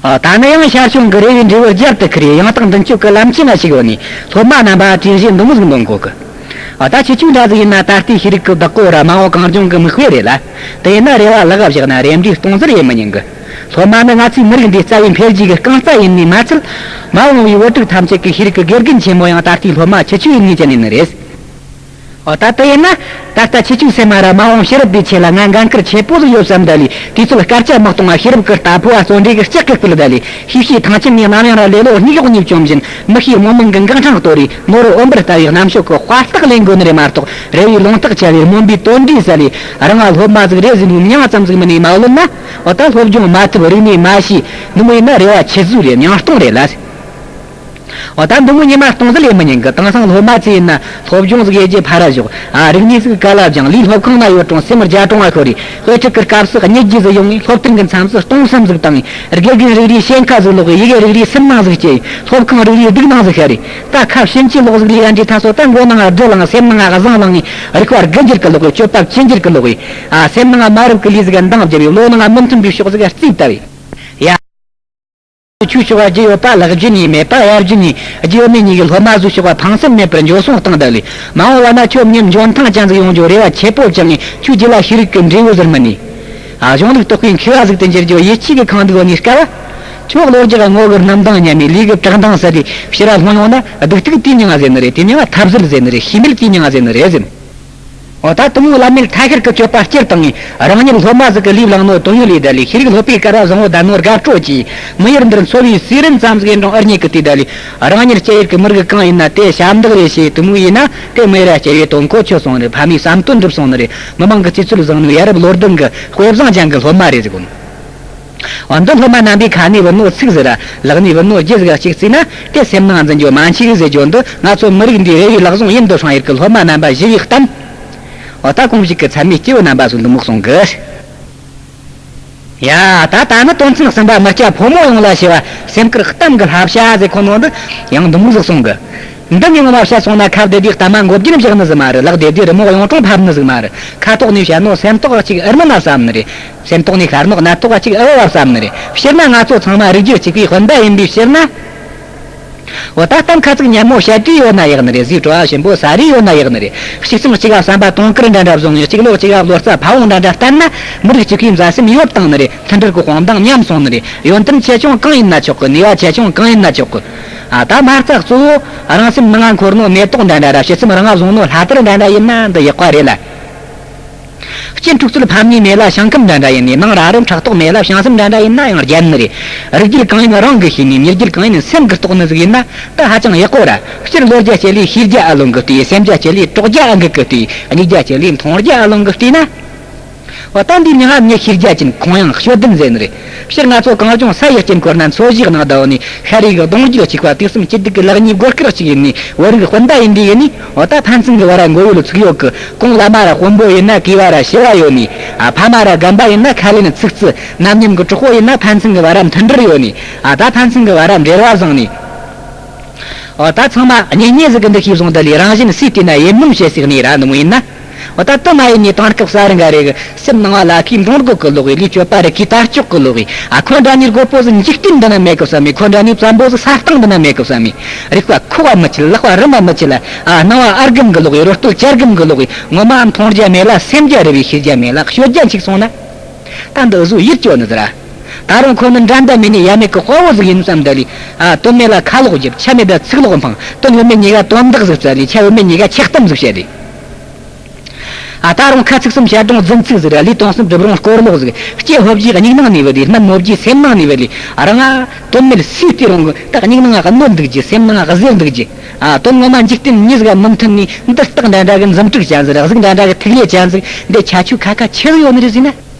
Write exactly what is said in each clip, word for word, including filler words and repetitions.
ཨ། ད་ནི་ཡང་ཤར་བྱུང་གི་རེ་བའི་འབྲས་བུ་རྒྱབ་ཏུ་ཁུར་ཡི་ཡང་དག་མདུན་སྐྱོད་ཀྱི་ལམ་ཆེན་ལ་ཞུགས་ཡོད་ནས། སློབ་མ་རྣམ་པ་གྲོས་གཞི་འདི་མོ་ཟིག་འདོན་དགོས་གི། ཨ། ད་ཁྱེད་ཆོའི་འདྲ་ཟིག་ཡིན་ན་ད་ལྟའི་ཤེས་རིག་གི་བདག་པོ་ར་མ་འོངས་གངས་ལྗོངས་ཀྱི་མིག་དཔེ་རེད་ལ། དེ་ཡིན་ན་རེ་བ་ལག་ག་བཞག་ན་རེ་འབྲས་སྟོང་ཟད་ཡེ་མི་ཉན་གི། སློབ་མ་ནི་ང་ཚོའི་མི་རིགས་འདིའི་རྩ་བའི་འཕེལ་རྒྱས་ཀྱི་རྐང་རྩ་ཡིན་ནི་མ་ཚད། མ་འོངས་པའི་བུ་ཕྲུག་ཐམས་ཅད་ཀྱི་ཤེས་རིག་གི་དགེ་རྒན་ཆེན་མོ་ཡང་ད་ལྟའི་སློབ་མ་ཁྱེད་ཆོ་ཡིན་ངེས་ཅན་ཡིན་ནི་རེད། ཨོ། ད་དེ་ཡིན་ན། ད་ལྟ་ཁྱེད་ཆོའི་སེམས་མ་ར་མ་འོངས་ཕྱི་རབས་པའི་ཆེད་ལ་ང་འགན་ཁུར་ཆེ་པོ་ཟིག་ཡོད་བསམ་ད་ལི། དུས་ཚོད་སྐར་ཆ་མི་གཏོང་བ་ཤེས་རབ་ཀྱི་རྟ་ཕོ་བ་བརྩོན་འགྲུས་ཀྱི་ལྕགས་ཀྱིས་བསྐུལ་ད་ལི། ཤེས་བྱའི་ཐང་ཆེན་ནས་ནམ་ཡང་ར་ལེ་ལོ་སྙིགས་འོག་ཉིད་བཅོམ་བཞིན། མི་ཤེས་རྨོངས་མུན་གྱི་འགག་འཕྲང་གཏོར་རེ། ནོར་བུ་འོད་འབར་ལྟ་བུའི་རྣམ་དཔྱོད་ཀྱི་དཔའ་རྟགས་ལེན་དགོས་ནི་རེད་མ་གཏོགས། རེ་བའི་ལུང་རྟགས་འཆལ་བའི་རྨོན་པའི་དོན་འདྲེས་ཟ་ལི། རང་ང་སློབ་མ་ཟིག་རེད་ཟེར་ནས་མྱིང་ཙམ་ཟིག་མིན་ནས་མ་ལོན་ན། འོ། ད་སློབ་སྦྱོང་མ་ཐུབ། རིག་གནས་མ་ཤེས། འདི་མོ་ཡིན་ན་རེ་བ་ཆུད་ཟོས་རེད། མྱང་སྟོང་རེད་ལ། འོ། ད་འདི་མོ་ཉི་མ་སྟོང་ཟད་ལས་མི་ཉན་གི། དེང་སང་སློབ་མ་ཚོ་ཡིན་ན་སློབ་སྦྱོང་ཟིག་ཡེ་རྒྱུ་ཕར་ར་ཞོག། ཨ། རིག་གནས་ཟིག་ག་ལ་སྦྱང་། ལས་སློབ་ཁང་ན་ཡོད་རུང་སེམས་རྒྱ་གྲོང་བ་ཤོར་རེ། དཔེ་ཁྲིད་ཀྱི་སྐབས་སུ་གཉིད་རྒྱུ་ཟིག་ཡོང་ངས་སློབ་ཐུན་གྱི་མཚམས་སུ་སྟོང་བསམ་ཟིག་བཏང་ངས། དགེ་རྒན་རིགས་རེའི་ཞེན་ཁ་ཟིག་ལོག་གི། ཡི་གེ་རིགས་རེའི་སུན་སྣང་ཟིག་སྐྱེས། སློབ་ཁང་རིགས་རེའི་སྡུག་སྣང་ཟིག་ཤར་རེ། ད་ཁ་ཕྱིན་ཅི་ལོག་ཟིག་ལས་ཡ་འདྲི་ཐ་སོ། ད་མགོ་ནང་ང་སྦྲུལ་ལངས། སེམས་ནང་ང་གཟང་ལངས་ངས། རིག་པ་རྒུད་འགྱུར་གི་ལོག་གི། སྤྱོད་པ་ཕྱིན་འགྱུར་གི་ལོག་གི། ཨ། སེམས་ནང་ང་མ་རབས་ཀྱི་ལུས་ཟིག་འདང་བརྒྱབ་ཡོད། བློ་ནང་ང་མི་མཐུན་པའི་ཕྱོགས་ཟིག་རྩིས་བཏབ་ཡོད། ཡ། ཆོས་ཕྱོགས་རྒྱུ་ཡོད་པ་ལག་རྒྱུན་ནས་མེད་པ། ཡར་རྒྱུན་ནས་རྒྱུ་ཡོད་མེད་གཉིས་ཀྱི་སློབ་མ་ཚོའི་ཕྱོགས་ལ་ཕངས་སེམས་མེད་པར་འགྱོ་སོང་བཏང་ད་ལས། མ་འོངས་པ་ན་ཁྱོད་མྱི་འཇོན་ཐང་ཅན་ཟིག་ཡོང་རྒྱུ་རེ་བ་ཆེ་པོ་བཅངས་ངས། ཁྱོའི་རྒྱུད་ལ་ཤེས་རིག་གི་འབྲས་བུ་ཟེར་མི་ནུས། ཨ། གཞུང་ལུགས་རྟོགས་པའི་མཁས་པ་ཟིག་ཏུ་འགྱུར་རྒྱུ་ཡིད་ཆེས་ཀྱི་ཁང་འདུག་ནས་དཀའ་བ། ཁྱོད་ལོ་རྒྱུ་གི་ངོ་གི་རྣམ་དང་མཉམ་མེད། ལུས་གི་བཀྲག་མདངས་ཟད་དེ་ཕྱི་ར་ལྷུང་ཡོང་ན། སྡུག་ཐུག་དེའི་མྱིང་ང་ཟེར་ནི་རེད། དེའི་མྱིང་ང་ཐབས་ཟད་ཟེར་ནི་རེད། ཤེས་མེད་དེའི་མྱིང་ང་ཟེར་ནི་རེད་ཟེར། འོ། ད་དེ་མོའི་བླ་མེད་ཐ་ཤལ་གྱི་སྤྱོད་པ་སྤྱིར་བཏང་ངས། རང་ཉིད་སློབ་མ་ཟིག་གི་ལུས་བླངས་ནོ་དོན་ཡོད་ལས་ད་ལས། ཤེས་རིག་སློབ་པའི་སྐལ་བ་བཟང་བོ་ད་ནོ་དགའ་སྤྲོ་གྱིས། མི་ཡུལ་འདིར་འཚོ་བའི་ཟས་རིན་ཙམ་ཟིག་ཡིན་རུང་ཨེ་རྙེད་གི་དུས་ད་ལས། རང་ཉིད་སྐྱེ་ཡུལ་གྱི་མི་རིགས་གང་ཡིན་ན་དེ་ཞབས་འདེགས་རེ་བྱས། དེ་མོ་ཡིན་ན་དེ་མི་ར་སྐྱེ་བའི་དོན་གོ་ཆོད་སོང་རེད། ཕ་མའི་བསམ་དོན་འགྲུབ་སོང་ནི་རེད། མི་མང་གི་རྩིས་ཚོད་བཟང་ནི། ཡ་རབས་བློ་ལྡན་གྱི་དཔེ་བཟང་ཅན་གྱི་སློབ་མ་རེད་ཟེར་གོ་ནོ། འོ། འདི་སློབ་མ་རྣམ་པའི་ཁ་ནས་བུད་ནོ་ཚིག་ཟིག་ར་ལག་ནས་བུད་ནོ་རྒྱུ་ཟིག་གཅིག་བརྩིས་ན། དེ་སེམས་ནང་འཛིན་རྒྱུ་མ་མཆིས་ཟེར་རྒྱུ་འདི། ང་ཚོ་མི་རིགས་འདིའི་རེ་བའི་ལག་བཟུང་ཡུན་དུ་སྲུང་ཡུལ་གྱི་སློབ་མ་རྣམ་པ་ཞི་བའི་གཏམ། འོ། ད་གོང་ཞིག་གི་ཚད་མའི་སྐྱེས་བུ་རྣམ་པ་ཚོས་འདི་མོ་གསུང་གི། ཡ། ད་ད་ནི་དོན་ཚན་གསུམ་པ། མི་སྐྱ་ཕོ་མོ་ཡོངས་ལ་ཞི་བ། སེམས་ཁུར་གཏམ་གྱི་བསླབ་བྱ་ཟེར་གོ་ནོ་འདི་ཡང་འདི་མོ་ཟིག་གསུང་གི། འདི་ངས་ངོ་མ་བཤད་སོང་ན། ཁ་བདེ་བདེ་གཏམ་མ་མགོ་བརྒྱུད་བཞག་ནི་ཟིག་མ་རེད། ལག་བདེ་བདེ་རི་མོ་གཡུང་དྲུང་ཕབ་ནི་ཟིག་མ་རེད། ཁ་ཐོག་ནས་བཤད་ནོ་སེམས་ཐོག་གཅིག་ཨེ་རྨི་ན་བསམ་ནི་རེད། སེམས་ཐོག་ནས་ཤར་ནོ་སྣ་ཐོག་གཅིག་ཨེ་བབ་བསམ་ནི་རེད། སྤྱིར་ན་ང་ཚོ་ཚང་མ་རིགས་རྒྱུད་གཅིག་པའི་སྤུན་ཟླ་ཡིན་པའི་ཕྱིར་ན། འོ། ད་གཏམ་ཁ་ཚིག་མཉམ་མོ་བཤད་དུས་ཡོད་ན་ཡག་ནི་རེད། ཟས་བྲོ་བ་ཞིམ་པོ་ཟ་རེས་ཡོད་ན་ཡག་ནི་རེད། གཅིག་མཚུངས་གཅིག་ག་བསམ་པ་དུང་དཀར་འདྲ་འདྲ་བཟུང་ཡོད། གཅིག་ལོག་གཅིག་ག་བློ་རྩ་ཕ་བོང་འདྲ་འདྲ་བསྟན་ན། མི་རིགས་གཅིག་པའི་མཛའ་སེམས་ཡོད་བཏང་ནི་རེད། མཐུན་སྒྲིལ་གྱི་དཔུང་མདངས་ཉམས་སོང་ནི་རེད། ཡོན་ཏན་ཆེ་ཆུང་གང་ཡིན་ན་ཆོག་གི། ནུས་པ་ཆེ་ཆུང་གང་ཡིན་ན་ཆོག་གི། ཨ། ད་མ་རྩ་གཙོ་བོ་རང་སེམས་ནང་ང་འཁོར་ནོ་མེ་ཏོག་འདྲ་འདྲ་ར། ཕྱི་སེམས་རང་ང་བཟུང་ནོ་ལྷ་དར་འདྲ་འདྲ་ཡིན་ན་འདི་ཡག་པ་རེད་ལ། སྐྱེ་འཁྲུག་རྩོད་ཕམ་ཉེས་མེད་ལ་ཞིང་ཁམས་འདྲ་འདྲ་ཡིན་ནི། ནང་ར་རུ་ཕྲག་དོག་མེད་ལ་བྱང་སེམས་འདྲ་འདྲ་ཡིན་ན་ཡང་རྒྱན་ནི་རེད། རིགས་རྒྱུད་གང་ཡིན་རང་གིས་ཤེས་ནི། མྱི་རྒྱུད་གང་ཡིན་སེམས་ཀྱིས་རྟོགས་ནི་ཟིག་ཡིན་ན་ད་ཧ་ཅང་ཡག་པོ་ར། སྤྱིར་བློ་རྒྱ་བསྐྱེད་ལས་ཤེས་རྒྱ་ཨ་ལོང་གིས་བལྟས། སེམས་རྒྱ་བསྐྱེད་ལས་གྲོགས་རྒྱ་ཨ་འགུག་གིས་བལྟས། གཉིས་རྒྱ་བསྐྱེད་ལས་མཐོང་རྒྱ་ཨ་ལོང་གིས་བལྟས་ན། འོ། ད་འདི་མྱི་ང་མྱི་ཤེས་རྒྱ་ཅན་ཁོང་ཡངས་ཤོད་ལྡན་ཟེར་ནི་རེད། སྤྱིར་ང་ཚོ་གངས་ལྗོངས་ས་ཡི་དཀྱིལ་འཁོར་ན་འཚོ་བཞེས་གནང་བསྡད་ནི། ཤ་རུས་ཀྱི་གདུང་རྒྱུད་གཅིག་པ། དུག་གསུམ་སྐྱིད་སྡུག་གི་ལེགས་ཉེས་སྒོ་སྐལ་གཅིག་ཡིན་ནི། བུ་རིགས་སྤུན་ཟླ་ཡིན་དུས་ཡིན་ནི། འོ། ད་ཕན་ཚུན་གྱི་བར་མགོ་ཡུ་ལ་ཚིག་ཡོད་གི། གོང་བླ་མ་ར་དཔོན་པོ་ཡིན་ན་གུས་པ་ར་ཞི་བ་ཡོད་ནི། ཨ། ཕ་མ་ར་རྒན་པ་ཡིན་ན་ཁ་ལེན་ཚིག་རྩུབ། རྣམ་གཉིས་ཀྱི་གྲོགས་པོ་ཡིན་ན་ཕན་ཚུན་གྱི་བར་མཐུན་སྒྲིལ་ཡོད་ནི། ཨ། ད་ཕན་ཚུན་གྱི་བར་འབྲེལ་བ་བཟང་ནི། འོ། ད་ཚང་མ་གཉེན་ཉེ་ཟིག་གི་འདུ་ཤེས་བཟུང་། ད་ལས་རང་བཞིན་སུས་བལྟས་ན་ཡིད་སྨོན་བྱེད་སྲིད་ནི་ར། འདི་མོ་ཡིན་ན། འོ། ད་དུ་མ་ཡིན་ནི་དེང་སྐབས་ས་རི་འགའ་རེ་གི་སེམས་ནང་བ་ལ་ཁའི་འབྲོང་རྒོད་ཀྱི་ལོག་གི། ལུས་སྤྱོད་པ་རི་ཁའི་དར་ལྕོག་གི་ལོག་གི། ཨ། ཁོ་འདྲ་ནི་རྒོད་པོ་ཟིག་འཇིག་རྟེན་འདི་ན་མེད་གི་བསམ་མི། ཁོ་འདྲ་ནི་བཙན་པོ་ཟིག་ས་སྟེང་འདི་ན་མེད་གི་བསམ་མི། རིག་པ་མཁོ་བ་མི་ཆེ་ལ། ལག་པ་རིང་བ་མི་ཆེ་ལ། ཨ། སྣང་བ་ཨར་སྒམ་གི་ལོག་གི། རོ་སྟོད་ཅར་སྒམ་གི་ལོག་གི། ངོ་མ་མཐོང་རྒྱ་མེད་ལ་སེམས་རྒྱ་རི་བའི་ཤེས་རྒྱ་མེད་ལ་ཤོད་རྒྱ་འཆིག་སོང་ན། ད་འདི་གཟུགས་ཡིད་སྐྱོ་ནི་ཟེར་ར། ད་རུང་ཁོ་ནི་འགྲན་ཟླ་མེད་ནི་ཡ་མེད་ཀྱི་དཔའ་བོ་ཟིག་ཡིན་བསམ་ད་ལི། ཨ། དོན་མེད་ལ་ཁ་ལོག་རྒྱབ། ཆ་མེད་ད་ཚིག་ལོག་འཕང་། དོན་ཡོད་མེད་གཉིས་ཀ་དོན་དག་ཟིག་བཙལ་ལི། ཆ་ཡོད་མེད་གཉིས་ཀ་ཆགས་གཏམ་ཟིག་བཤད་ལི། ཨ། ད་རུང་ཁ་ཚིག་གསུམ་བཤད་རུང་རྫུན་ཚིག་ཟིག་ར་ལི། དོན་གསུམ་སྒྲུབ་རུང་སྐོར་ལོག་ཟིག། ལྕེ་ཕོབ་རྗེས་སྙིང་ནང་ནས་བུད་དེ། སྨན་མོ་བརྗེས་སེམས་ནང་ནས་བུད་ལི། ཨ། རང་ང་དོན་མེད་སུས་བལྟས་རུང་གི། ད་སྙིང་ནང་ང་གནོད་འདུག་རྒྱུ། སེམས་ནང་ང་གཟེར་འདུག་རྒྱུ། ཨ། དོན་ངོ་མ་འཇིག་རྟེན་མྱི་ཟིག་ག་མི་མཐུན་ནི། འདི་སྟག་འདྲ་འདྲ་གི་འཛུམ་དྲུག་ཅན་ཟིག་ར། གཟུགས་འདྲ་འདྲ་གི་ཐིག་ལེ་ཅན་ཟིག། འདི་ཁྱད་ཆོས་ཁ་ཁ་ཆི་ཟིག་ཡོད་ནི་རེད་ཟེར་ན།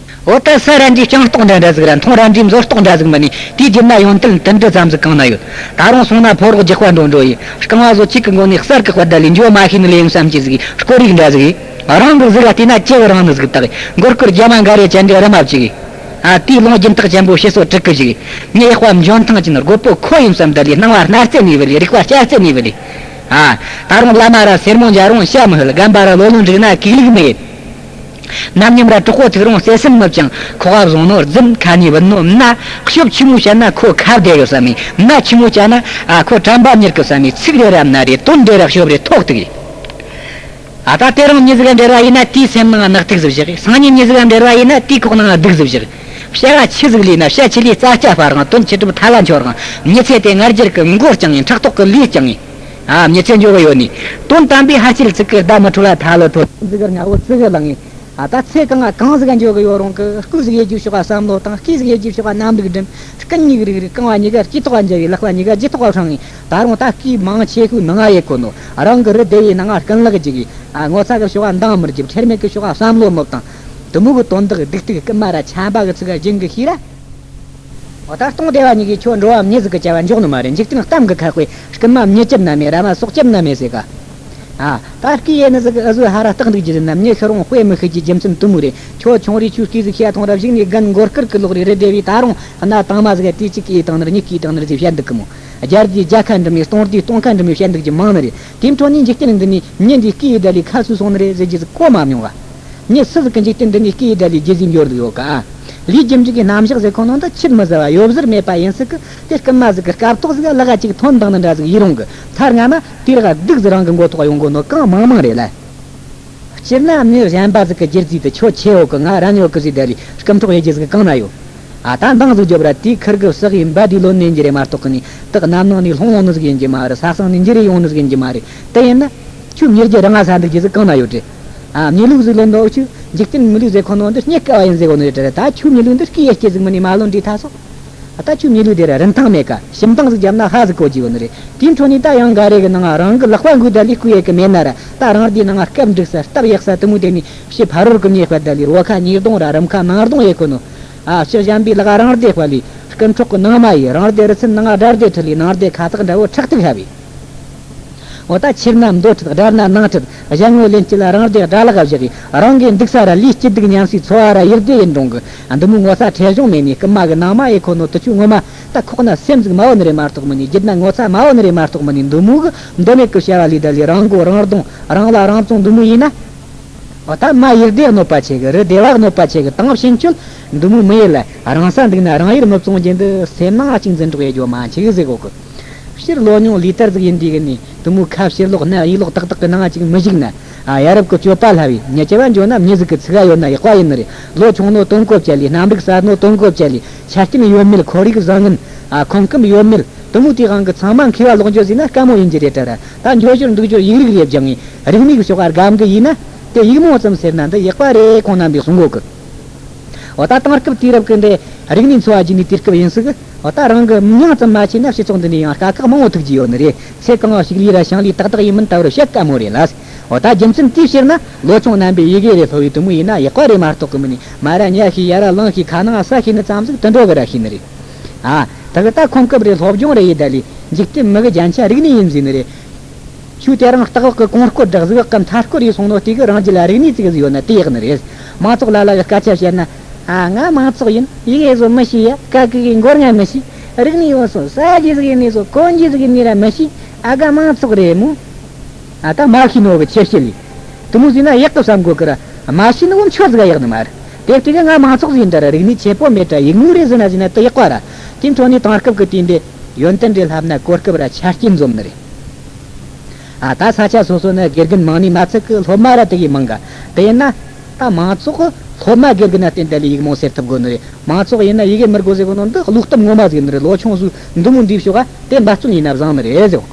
འོ། ད་ས་ར་འདྲའི་སྤྱང་ལྟོགས་འདྲ་འདྲ་ཟིག་ར། མཐོང་ར་འདྲའི་མཛོ་ལྟོགས་འདྲ་ཟིག་མིན་ནི། དེའི་རྒྱུད་ན་ཡོན་ཏན་དུད་འགྲོ་ཙམ་ཟིག་གང་ན་ཡོད། ད་རུང་སོང་ན་ཕོ་རོག་རྒྱག་པ་འགྲོ་འགྲོ་ཡིན། རྐང་བ་བཟོ་ཁྱེད་ཀྱི་མགོ་ནས་གསར་གི་དཔལ་ལྡན་ལས། འགྱོ་མ་ཤེས་ནི་ལས་ཡིན་བསམ་གྱི་ཟིག། སྐོར་རིགས་འདྲ་ཟིག། རང་གི་གཟུགས་ལ་བལྟས་ན་ཅི་གི་རང་ནི་ཟིག་ད་གི། མགོ་སྐོར་རྒྱ་མ་འགའ་རེ་ཅན་འདྲའི་རི་མ་བཅུག་གི། ཨ། དེའི་ལུང་སྦྱིན་བདག་ཆེན་པོ་ཤི་སོ་དྲུག་གི་ཞིག། མྱི་ཡག་པ་འཇོན་ཐང་ཅན་རྒོད་པོ་ཁོ་ཡིན་བསམ་ད་ལི། སྣང་བ་སྣ་རྩེ་ནས་བུད་ལི། རིག་པ་སྐྱ་རྩེ་ནས་བུད་ལི། ཨ། ད་རུང་བླ་མ་ར་སེར་མོ་འཇའ་རུང་ཤ་མི་ཧུལ། རྒན་པ་ར་ལོ་ལོན་འགྲིག་ན་གུས་ལུགས་མེད། ནམ་ཉམས་ར་གྲོགས་པོ་ཐུག་རུང་བརྩེ་སེམས་མི་བཅང་། ཁོ་ག་བཟུང་ནོ་རྫུན། ཁ་ནས་བུད་ནོ་མནའ། ཤོབ་ཆི་མོ་བཤད་ན་ཁོ་ཁ་བདེ་གི་བསམ་མི། མནའ་ཆི་མོ་བྱས་ན་ཨ་ཁོ་དྲན་པ་མྱུར་གི་བསམ་མི། ཚིག་རེ་ར་མནའ་རེ། དོན་འདྲེ་ར་ཤོབ་རེ་ཐོག་ཐུག་གི། ཨ་ད་དེ་རིང་མྱི་ཟིག་འབྲེལ་བ་ཡིན་ན་དེའི་སེམས་ནང་ནག་ཐིག་ཟིག་བཞག་གི། སང་ཉིན་མྱི་ཟིག་འབྲེལ་བ་ཡིན་ན་དེའི་ཁོག་ནང་སྡུག་ཟིག་བཞག་གི། བྱ་བ་ཆི་ཟིག་ལས་ན་བྱ་ཆི་ལས་རྩྭ་སྐྱ་སྤར་རང་། དོན་ཆི་གྲུབ་ཐ་ལ་འཆོར་རང་། མྱི་ཚེ་དེ་ང་རྒྱལ་གི་མགོ་རྐྱང་ངེ། ཕྲག་དོག་གི་ལུས་རྐྱང་ངེ། ཨ་མྱི་ཚེ་འཇོག་གི་ཡོད་ནི། དོན་དམ་པའི་ཧར་ཆེལ་ཚིག་གི་བརྡ་མི་འཕྲོད་ལ་ཐ་ལ་ཐོ་ཟིག་གི་ང་བོ་ཙི་གི་ལང་ངེ། ཨ་ད་ཚེ་གང་ང་གང་ཟིག་ག་འཇོག་གི་ཡོད་རུང་གི། རྐུ་ཟིག་ཡེ་རྒྱུ་ཤོག་ག་བསམ་བློ་བཏང་། སྐྱིད་ཟིག་ཡེ་རྒྱུ་ཤོག་ག་རྣམ་རིག་འགྲིམ། རྐུན་ཉིག་རིག་རིག། རྐང་བ་གཉིས་ཀ་སྐྱི་ཐོག་ག་འཇལ་བའི་ལག་པ་གཉིས་ཀ་རྗེ་ཐོག་ག་འཕྲང་ངེ། ད་རུང་ད་སྐྱིད་མང་ཆེ་ཤོས་ནང་ང་ཡེ་ཁོ་ནོ། རང་གི་རི་དེ་ཡི་ནང་ང་རྐུན་ལག་ཅིག་གི། ཨ་ངོ་ཚ་གི་ཤོག་ག་འདང་མི་རྒྱབ། ཁྲེལ་མེད་གི་ཤོག་ག་བསམ་བློ་མི་བཏང་། དུ་མོ་གི་དོན་དག་སྡིག་སྡིག་རྐུན་མ་ར་ཆམ་པ་གི་ཚིག་ག་སྦྱིན་གི་ཤེས་ར། འོ་ད་སྟོང་སྡེ་བ་གཉིས་ཀྱིས་ཁྱོད་འགྲོ་བ་མྱི་ཟིག་གི་བྱ་བ་འཇོག་ནི་མ་རེད། འཇིག་རྟེན་གཏམ་གི་ཁ་དཔེ། རྐུན་མ་མྱི་རྐྱབ་ན་མེད། ར་མ་སྲོག་རྐྱབ་ན་མེད་ཟེར་ག། ཨ་ད་སྐྱིད་ཡེ་ནི་ཟིག་གི་ཨུ་ཟོའི་ཧ་ར་སྟག་འདུག་རྒྱུ་ཟིན་ན། མྱི་ཤི་རུང་དཔེ་མི་ཤི་རྒྱུ་རྒྱུ་མཚན་དུ་མོ་རེད། ཁྱོད་ཆུང་རིས་ཆུ་སྐྱིད་ཟིག་ཤ་ཐུང་ར་བཞུགས་ནས་རྒན་མགོ་དཀར་གི་ལོག་རེ་རི་སྡེ་བའི། ད་རུང་གནའ་དང་མ་ཟིག་ག་དུས་གཅིག་གིས་བཏང་ནི་རེད། གཉིས་གིས་བཏང་ནི་རེད་ཟེར་བཤད་འདུག་གི་མོ། རྒྱལ་དུས་རྒྱལ་ཁ་འགྲིམ་མི། སྟོང་དུས་སྟོང་ཁ་འགྲིམ་མི་བཤད་འདུག་རྒྱུ་མང་ནི་རེད། དེའི་འཕྲོ་ནས་འཇིག་རྟེན་འདི་ནས་མྱི་འདི་སྐྱིད་ཡི་ད་ལི་ཁ་སུ་སོང་ནི་རེད་ཟེར་རྒྱུ་ཟིག་གོ་མ་མྱོང་ག། མྱི་སུ་ཟིག་གི་འཇིག་རྟེན་འདི་ནས་སྐྱིད་ཡི་ད་ལི་རྒྱུ་ཟིག་འབྱོར་འདུག་ཡོད་ག། ཨ། ལུས་རྒྱུ་འབྲས་ཀྱི་རྣམ་གཞག་ཟེར་ཁོ་ནང་དུ་ཆུད་མི་ཟ་བ་ཡོད་ཟེར་མེད་པ་ཡིན་སྲིད་གི། དེ་རྐུན་མ་ཟིག་གི་སྐབས་ཐོག་ཟིག་ལག་ག་ཅིག་ཐོན་བཏང་ནི་འདྲ་ཟིག་ཡིན་རུང་གི། མཐར་སྔ་མ་དེ་རག་སྡུག་ཟིག་རང་གི་མགོ་ཐོག་ཡོང་གོ་ནོ་གང་མང་མང་རེད་ལ། སྤྱིར་ན་མྱི་གཞན་པ་ཟིག་གི་རྒྱུ་རྫས་དེ་ཁྱོད་ཆེ་ཡོད་གི། ང་རན་ཡོད་གི་ཟིག་ད་ལི་རྐུ་འཕྲོག་ཡེ་རྒྱུ་ཟིག་གང་ན་ཡོད། ཨ་ད་འདང་ཟིག་རྒྱོབ་ར། དེའི་ཁུར་གི་བསགས་ཡིན་པ་དེ་ལོན་ནས་འགྱུར་རེ་མ་གཏོགས་གི་ནི། དག་གནམ་ནང་ནས་ལྷུང་ཡོང་ནི་ཟིག་ཡིན་གྱི་མ་རེད། ས་སང་ནས་འགྱུར་རེ་ཡོང་ནི་ཟིག་ཡིན་གྱི་མ་རེད། དེ་ཡིན་ན་ཁྱོད་མྱི་རྒྱུ་རང་ང་ས་འདུག་རྒྱུ་ཟིག་གང་ན་ཡོད་དྲི། ཨ་མྱི་ལུག་ཟིག་ལོན་ནོ་ཁྱོད་འཇིག་རྟེན་མི་ལུག་ཟེར་ཁོ་ནོ་འདི་རྙེད་དཀའ་བ་ཡིན་ཟེར་གོ་ནི་རེད་དྲ། ད་ཁྱོད་མྱི་ལུག་འདི་སྐྱིད་ཡེ་སྐྱིད་ཟིག་མིན་ནི་མ་ལོན་དྲི་ཐ་སོ། ད་ཁྱོད་མྱི་ལུས་དེ་ར་རིན་ཐང་མེད་ཀ། ཞིམ་ཐང་ཟིག་བརྒྱབ་ན་ཧ་ཟིག་གོ་རྒྱུ་ཡོད་ནི་རེད། དེའི་འཕྲོ་ནས་ད་ཡང་འགའ་རེ་གི་ནང་རང་གི་ལག་པ་འགུལ་ད་ལས་སྐུ་ཡེ་གི་མེད་ན་ར། ད་རང་སྡེའི་ནང་སྐབས་འགྲིག་ས་སྟབས་ཡག་ས་དུ་མོ་དེ་ནས་ཕྱི་ཕ་རོལ་གི་མྱི་དཔལ་ད་ལས་བོ་ཁ་ཉིས་གདོང་ར་རམ་ཁ་ནང་གདོང་ཡེ་གོ་ནོ། ཨ་ཕྱི་གཞན་པའི་ལག་རང་སྡེ་དཔལ་ལས་རྐུ་འཕྲོག་གི་ནང་མ་ཡི་རང་སྡེ་རི་ཚན་ནང་དགྲ་སྡེ་ཁྲི་ལས་ནང་སྡེ་ཁ་ཐག་འདྲ་བོ་ཁྲག་ཐིག་ཧ་བས། འོ་ད་ཕྱིར་ན་འདོད་ཁྲིད་དགྲར་ན་ནང་ཁྲིད། གཞན་ངོ་ལེན་སྐྱིད་ལ་རང་སྡེ་དགྲ་ལག་བཞག་གི། རང་གི་འདུག་ས་ར་ལུས་སྐྱིད་སྡུག་མཉམ་སའི་འཚོ་བ་ར་ཡིག་སྡེ་ཡིན་འགྲོང་གི། འདི་མོ་ངོ་ཚ་ཁྲེལ་གཞུང་མེད་ནས་རྐུན་མ་གི་ནང་མ་ཡེ་ཁོ་ནོ་དུ་ཆུ་ངོ་མ་ད་ཁོག་ན་སེམས་ཟིག་མ་བོ་ནི་རེད་མ་གཏོགས་མི་ནི། རྒྱུད་ན་ངོ་ཚ་མ་བོ་ནི་རེད་མ་གཏོགས་མི་ནི། འདི་མོ་གི་འདོད་མེད་གི་བྱ་བ་ལས་ད་ལས་རང་མགོ་རང་གདོང་རང་ལ་རང་བཙོང་འདི་མོ་ཡིན་ན། འོ་ད་མ་ཡིག་སྡེ་གནོད་པ་ཆེ་གི། རི་སྡེ་བ་གནོད་པ་ཆེ་གི། དང་ཕྱིན་ཆོད་འདི་མོ་མི་ཡེ་ལ། རང་ས་འདུག་ན་རང་ཡུལ་མི་བཙོང་རྒྱུ་འདི་སེམས་ནང་གཅིག་འཛིན་གྲོགས་ཡེ་རྒྱུ་མ་འཆི་གི་ཟེར་གོ་གི། སྤྱིར་ལོ་ཉུང་ལུས་དར་ཟིག་ཡིན་དུས་གི་ནི་དུ་མོ་ཁ་ཕྱིར་ལོག་སྣ་གཡས་ལོག་ཏག་ཏག་གི་ནང་གཅིག་མི་བཞུགས་ན། ཨ་ཡ་རབས་གི་སྤྱོད་པ་སླ་བས། མྱི་སྐྱེ་བ་འཇོ་ན་མྱི་ཟིག་གི་ཚིག་ག་ཡོད་ན་ཡག་པ་ཡིན་ནི་རེད། ལོ་ཆུང་ནོ་དོན་གོ་བཅད་ལས། རྣམ་རིག་གསར་ནོ་དོན་གོ་བཅད་ལས། ཆ་རྐྱེན་ཡོད་མེད། ཁོར་ཡུག་བཟང་ངན། ཨ་ཁང་ཁུམ་ཡོད་མེད། དུ་མོ་དེའི་དབང་གི་ཚང་མ་མཁས་པ་ལོག་འཇོ་ཟིན་ན་དཀའ་མོ་ཡིན་གྱི་རེད་དྲ་ར། ད་འཇོ་ཞོར་འདུག་ཞོར་ཡིག་རིགས་རེ་སྦྱང་ངེ་རིག་གནས་ཀྱི་ཕྱོགས་ཀ་སྒམ་གི་ཡིན་ན། དེ་ཡིག་རྨོངས་ཙམ་ཟེར་ན་འདི་ཡག་པ་རེད། ཁོང་རྣམ་པས་གསུང་གོ་གི། འོ་ད་དེང་སྐབས་དུས་རབས་ཀྱི་འདི་རིག་གནས་འཚོ་བ་བརྒྱུད་ནས་དུས་སྐབས་ཡིན་སྲིད་གི། འོ་ད་རང་གི་མྱིང་ཙམ་མ་ཤེས་ན་སྤྱི་ཚོགས་འདི་ནས་ཡང་དཀའ་ཁག་མང་བོ་ཐུག་རྒྱུ་ཡོད་ནི་རེད། ཚེ་གང་བ་ཞིག་ལས་ར་ཞིང་ལས་ཏག་ཏག་ཡིན་མིན་ད་བར་བཤད་དཀའ་མོ་རེད་ལ། འོ་ད་རྒྱུ་མཚན་དེའི་ཕྱིར་ན་ལོ་ཆུང་རྣམ་པས་ཡི་གེ་རེ་ལྷོ་བའི་དུ་མོ་ཡིན་ན་ཡག་པ་རེད་མ་གཏོགས་གི་མིན་ནི། མ་ར་ཉ་ཤི་ཡ་ར་ལང་ཤི་ཁ་ནང་ས་ཤི་ནི་ཙམ་ཟིག་དུད་འགྲོ་གི་ར་ཤི་ནི་རེད། ཨ་ད་གི་ད་ཁོང་སྐབས་རེ་སློབ་སྦྱོང་རེ་ཡི་ད་ལི་འཇིག་རྟེན་མི་གི་རྒྱན་ཆ་རིག་གནས་ཡིན་ཟིན་ནི་རེད། ཆུ་དེ་རང་སྟག་འོག་གི་གོང་སྐོར་བསྒྲགས་ཟིག་གམ་མཐའ་སྐོར་ཡིས་སོང་ནོ་དེ་གི་རང་རྒྱུད་ལ་རིག་གནས་ཙིག་ཟིག་ཡོད་ན་དེ་ཡག་ནི་རེད། མང་ཚོགས་ལ་ལ་གི་སྐད་ཆ་བཤད་ན། ཨ་ང་མང་ཚོགས་ཡིན། ཡི་གེ་བཟོ་མི་ཤེས་ཡ། ཀ་ཀི་གི་མགོ་རྔ་མི་ཤེས། རིག་གནས་ཡོད་སོང་ཟ་རྒྱུ་ཟིག་ཡིན་ནི་བཟོ་གོན་རྒྱུ་ཟིག་ཡིན་ནི་ར་མི་ཤེས། ཨ་ག་མང་ཚོགས་རེད་མོ། ཨ་ད་མ་ཤེས་ནོ་གི་ཆེ་བཤད་ལི། དུ་མོ་ཟིན་ན་ཡག་གི་བསམ་གོ་གི་ར། མ་ཤེས་ནི་འོ་ཆོ་ཟིག་ཡག་ནི་མ་རེད། དེ་དེ་གི་ང་མང་ཚོགས་ཟིག་ཡིན་དྲ་ར་རིག་གནས་ཆེ་པོ་མེད་དྲ་ཡིག་ངོ་རེ་ཟིན་ན་ཟིན་ན་དུ་ཡག་པ་ར། དེ་འཕྲོ་ནས་དེང་སྐབས་ཀྱི་དུས་འདི་ཡོན་ཏན་རེ་ལྷབ་ན་གོ་སྐབས་ར་ཆ་རྐྱེན་འཛོམས་ནི་རེད། ཨ་ད་ས་ཆ་སོ་སོ་ན་དགེ་རྒན་མང་ནི་མ་ཚད་གི་སློབ་མ་ར་དེ་གི་མང་ག། དེ་ཡིན་ན་ད་མང་ཚོགས་སློབ་མ་དགེ་རྒན་ན་བརྟེན་ཏེ་ལི་ཡིག་རྨོངས་སེལ་ཐུབ་དགོས་ནི་རེད། མང་ཚོགས་ཡིན་ན་ཡི་གེ་མི་དགོས་ཟེར་གོ་ནོ་འདི་བློ་སྟོབས་ངོ་མ་ཟིག་ནི་རེད། ལོ་ཆུང་སུ་འདི་མོ་འདི་ཕྱོགས་ག་དེ་འབད་བརྩོན་ཡིན་ན་བཟང་ནི་རེད་ཟེར།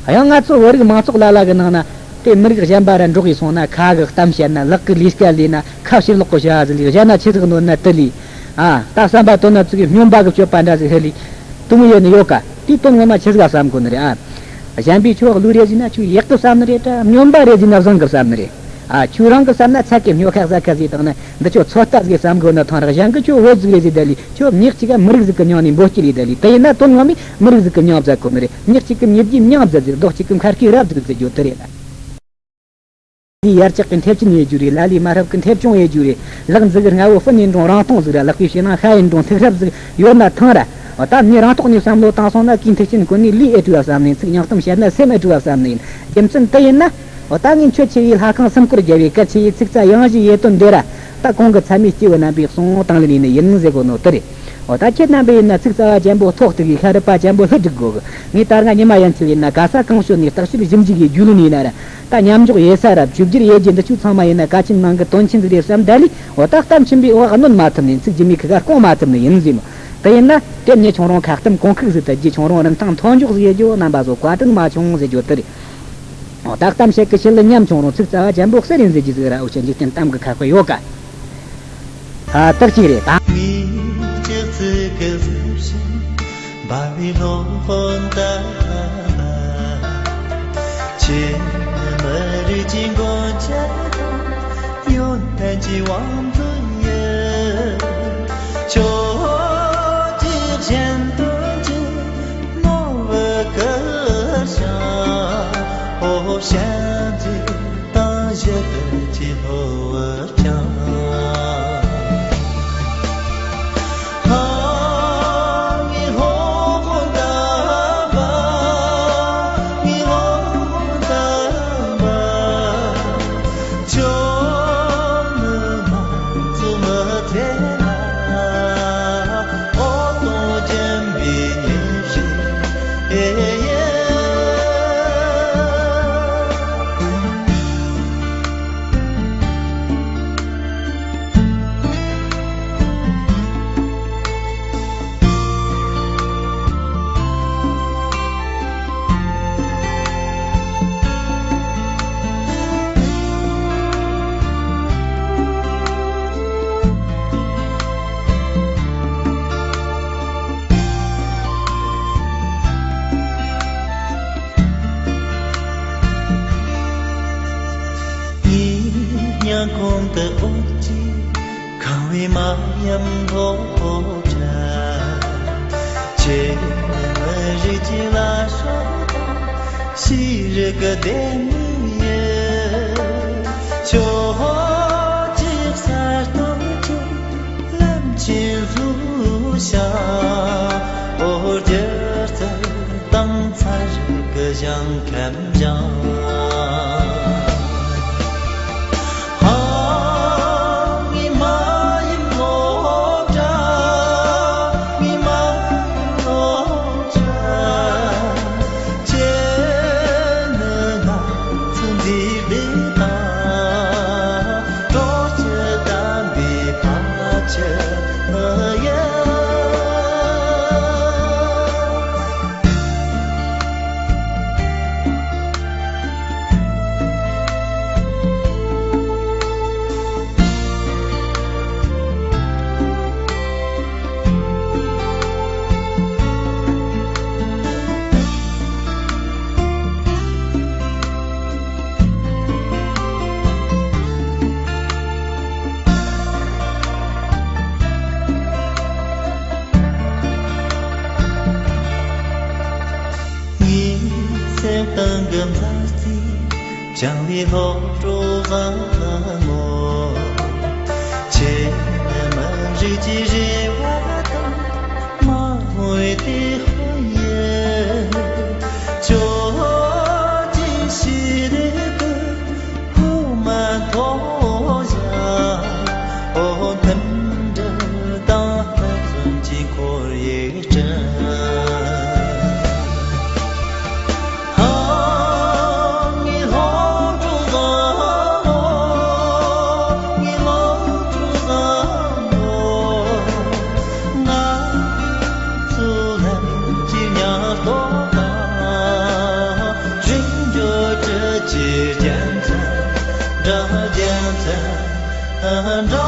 ཡང་ང་ཚོ་བོད་རིགས་མང་ཚོགས་ལ་ལ་གི་ནང་ན་དེ་མི་རིགས་གཞན་པ་ར་འགྲོགས་ཡི་སོང་ན་ཁ་གི་གཏམ་བཤད་ན་ལག་གི་ལས་ཀ་ལས་ན་ཁ་ཕྱིར་ལོག་གི་བྱ་བ་ཟིག་ལས་གཞན་ན་ཆི་ཟིག་ནོར་ན་དི་ལས། ཨ་ད་བསམ་པ་དོན་ན་ཚིག་གི་སྨྱོན་པ་གི་སྤྱོད་པ་འདྲ་ཟིག་ཧི་ལས་དུ་མོ་ཡོད་ནི་ཡོད་ཀ། དེ་དོན་ངོ་མ་ཆི་ཟིག་ག་བསམ་དགོས་ནི་རེད། ཨ་གཞན་པའི་ཆོས་ལུགས་རེ་ཟིན་ན་ཆོས་ཡག་གི་བསམ་ནི་རེད་དྲ་སྨྱོན་པ་རེ་ཟིན་ན་བཟང་གི་བསམ་ནི་རེད། ཨ་ཁྱོད་རང་གི་བསམ་ན་ཚད་ཀྱི་སྨྱོ་ཁ་ཟ་ཁ་ཟིག་བཏང་ན་འདི་ཆོ་ཚོད་ལྟ་ཟིག་བསམ་དགོས་ན་ཐང་རག་གཞན་གི་ཆོ་བོད་ཟིག་རེ་ཟིག་ད་ལི་ཆོ་མྱིག་གཅིག་ག་མི་རིགས་ཟིག་གི་མྱང་ནས་འབོད་ཀྱི་ལི་ད་ལི་དེ་ཡིན་ན་དོན་ངོ་མའི་མི་རིགས་ཟིག་གི་མྱང་བཟའ་དགོས་ནི་རེད། མྱིག་གཅིག་གི་མྱི་རྒྱུ་མྱང་བཟའ་ཟིག་རྡོག་གཅིག་གི་མཁར་ཁའི་རབ་ཟིག་ཟེར་རྒྱུ་དེ་རེད་ལ། དེ་ཡར་ལྕག་གི་མཐེབ་ཆེན་ཡེ་རྒྱུ་རེད། ལ་ལས་མ་རབས་གི་མཐེབ་ཆུང་ཡེ་རྒྱུ་རེད། ལག་འཛུགས་རྔ་བོ་ཧྥུ་ནས་འགྲོང་རང་སྟོང་ཟིག་ར་ལག་པའི་ཕྱི་ནང་ཤ་ཡིན་འགྲོང་ཐིག་རབ་ཟིག་ཡོད་ན་ཐང་ར། འོ་ད་མྱི་རང་ཐོག་ནས་བསམ་བློ་བཏང་སོང་ན་གིས་མཐེབ་ཆེན་ཀུན་ནས་ལུས་ཨེ་བྲུ་བ་བསམ་ནས་ཚིག་ཉང་གཏམ་བཤད་ན་སེམས་ཨེ་བྲུ་བ་བསམ་ནས་ཡིན། རྒྱུ་མཚན་དེ་ཡིན་ན། འོ་ད་ངས་མཆོད་ཆེ་བའི་ལྷ་ཁང་སུམ་སྐོར་རྒྱལ་བའི་གལ་ཆེ་བའི་ཚིག་རྩ་ཡང་བཞི་ཡེ་དོན་འདི་ར། ད་གོང་གི་ཚད་མའི་སྐྱེས་བུ་རྣམ་པའི་གསུང་དང་ལེན་ནས་ཡིན་ཟེར་གོ་ནོ་དེ་རེད། འོ་ད་ཁྱེད་རྣམ་པས་ཡིན་ན་ཚིག་རྩ་བ་ཅན་པོ་ཐོག་ཏུ་གི་ཤ་རུས་པ་ཅན་པོ་ལྷུ་སྒྲིག་དགོ་གི། ངས་ད་སྔ་ཉི་མ་ཡན་ཆད་ཡིན་ན་ག་ས་གང་ཤོད་ནས་བརྟག་ཞིབ་ཞིབ་འཇུག་གི་རྒྱུས་ལོན་ཡིན་ན་ར། ད་མཉམ་འཇོག་ཡེ་ས་ར་བཅོས་བསྒྱུར་ཡེ་རྒྱུ་འདི་ཆུ་ཚང་མ་ཡིན་ན་གལ་ཆེན་ནང་གི་དོན་ཆེན་ཟིག་རེད་བསམ་ད་ལི། འོ་ད་གཏམ་ཆེན་པོའི་འོག་གནོན་མ་ཐུབ་ནས་ཚིག་རྒྱུ་མའི་ཁུ་ག་སྐོང་མ་ཐུབ་ནས་ཡིན་ཟིན་ནོ། དེ་ཡིན་ན་དེ་ནས་ཁྱོད་རང་ཁ་གཏམ་གོང་ཁུག་ཟིག་ཏུ་རྒྱུ་ཁྱོད་རང་རིན་ཐང་མཐོ་འཇོག་ཟིག་ཡེ་རྒྱུ་རྣམ་པ་ཚོ་བཀའ་དྲིན་མ་ཆུང་ཟེར་རྒྱུ་དེ་རེད། འོ་ད་གཏམ་བཤད་ཀྱི་ཆེད་ལ་ཉམས་ཆུང་རུང་ཚིག་རྩ་བ་ཅན་པོ་གསེར་ཡིན་ཟེར་གྱི་ཟིག་ར། འུ་ཆོ་འཇིག་རྟེན་གཏམ་གྱི་ཁ་དཔེ་ཡོད་ཀ། ཨ་སྟག་གཅིག་རེད་ད། ངའི་ལྕགས་ཚིག་གི་གཟི་བྱིན་འབར་བའི་སློབ་དཔོན་ལྟ་བུ། ཆེས་མི་རིགས་ཀྱི་མགོན་སྐྱབས་དང་། ཡོན་ཏན་གྱི་དབང་པོ་ཡིན། ཁྱོད་ཀྱི་གཞན་དོན་གྱི་ནོར་བུ་ཀུན་བཞག་འོ་བྱམས་བརྩེ་དང་ཞི་བདེ་གྱི་ལྷུ་བུ་བརྐྱངས། ཉིན་ཉང་གོང་དུ་འོད་ཀྱིས་གང་བའི་མ་ཡུམ་ལྷོ་བྲལ། ཁྱེད་མི་རིགས་ཀྱི་ལ་ཤོག་དང་ཤེས་རིག་གི་ལྡེ་མིག་ཡིན། ཁྱོད་ཀྱི་གསར་གཏོད་ཀྱི་ལམ་ཆེན་བཟོས་ཤག་འོ་སྒྱུ་རྩལ་དང་ཚན་རིག་གི་ཞིང་ཁམས་སྦྱངས། ཧ། ངའི་མ་ཡུམ་སློབ་གྲྭ། ངའི་མ་ཡུམ་སློབ་གྲྭ། ཁྱེད་ནི་ང་ཚོའི་མཛེས་སྡུག་དང་། སྤྲོ་སྐྱིད་དམ་པའི་ཕ་ཆུ་ཡིན། ངའི་སེམས་གཏིང་གི་མཛའ་བརྩེ་བྱང་བའི་སློབ་གྲོགས་བཟང་མོ། ཁྱེད་མི་རིགས་ཀྱི་རེ་བ་དང་མ་འོངས་པའི་དེད་དཔོན་ཡིན། ཁྱོད་ཀྱི་ཤེས་རིག་གི་ཕུག་མ་མཐོ་ཡང་། འོ་མཐུན་སྒྲིལ་དང་ཕུན་སུམ་ཚོགས་པའི་འཁོར་ཡུག་བསྐྲུན། ཧ། ངའི་སློབ་གྲོགས་བཟང་མོ། ངའི་སློབ་གྲོགས་བཟང་མོ། ང་ཚོ་ལམ་གྱི་ཉམས་རྟོགས་དང་། རིག་འགྱུར་གྱི་རྒྱལ་མཚན། འདྲ་རྒྱལ་མཚན། འདྲ།